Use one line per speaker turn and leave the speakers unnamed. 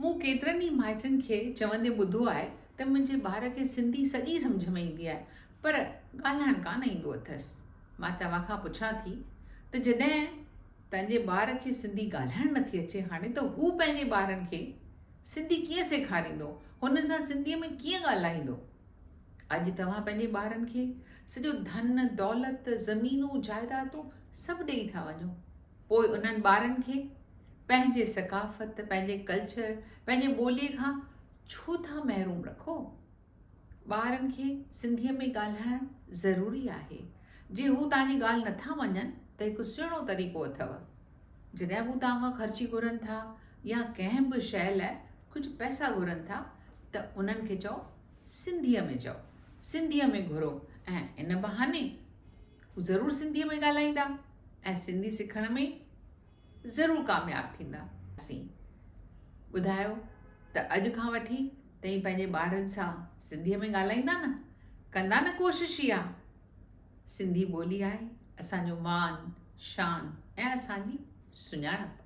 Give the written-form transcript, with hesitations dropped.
مون ڪيترن ئي مائٽن کي چوندي ٻڌو آهي ته منهنجي ٻار کي سنڌي سڄي سمجهه ۾ ايندي آهي پر ڳالهائڻ ڪانه ايندو اٿس. مان توهان کان پڇان ٿي ته جڏهن تنهنجي ٻار کي سنڌي ڳالهائڻ نٿي اچي هاڻي ته هو پنهنجي ٻارن کي سنڌي ڪيئن سيکاريندو؟ هنن سان سنڌيء ۾ ڪيئن ڳالهائيندو؟ اڄ توهان پنهنجي ٻارن کي سڄو ڌن، دولت، زمينون، جائدادون سڀ ڏيئي ٿا وڃو. پوء انهن ٻارن کي پنهنجي ثقافت، پنهنجي ڪلچر، پنهنجي ٻوليء کان ڇو ٿا محروم رکو؟ ٻارن کي سنڌيء ۾ ڳالهائڻ ضروري آهي. جي هو توهان جي ڳالهه نٿا مڃن ته هڪ سهڻو طريقو اٿو. جڏهن به هو توهان کان خرچي گهرن ٿا يا ڪنهن به شيء لاء ڪجهه پئسا گهرن ٿا ته انهن کي چئو سنڌيء ۾ چئو، سنڌيء ۾ گهرو ۽ ان بهاني هو ضرور سنڌيء ۾ ڳالهائيندا ۽ سنڌي سکڻ ۾ ضرور ڪامياب ٿيندا. سين ٻڌايو ته اڄ کان وٺي تئين پنهنجي ٻارن سان سنڌيء ۾ ڳالهائيندا نه؟ ڪندا نه ڪوشش اها؟ سنڌي ٻولي آهي اسان جو مان، شان ۽ اسان جي سڃاڻپ.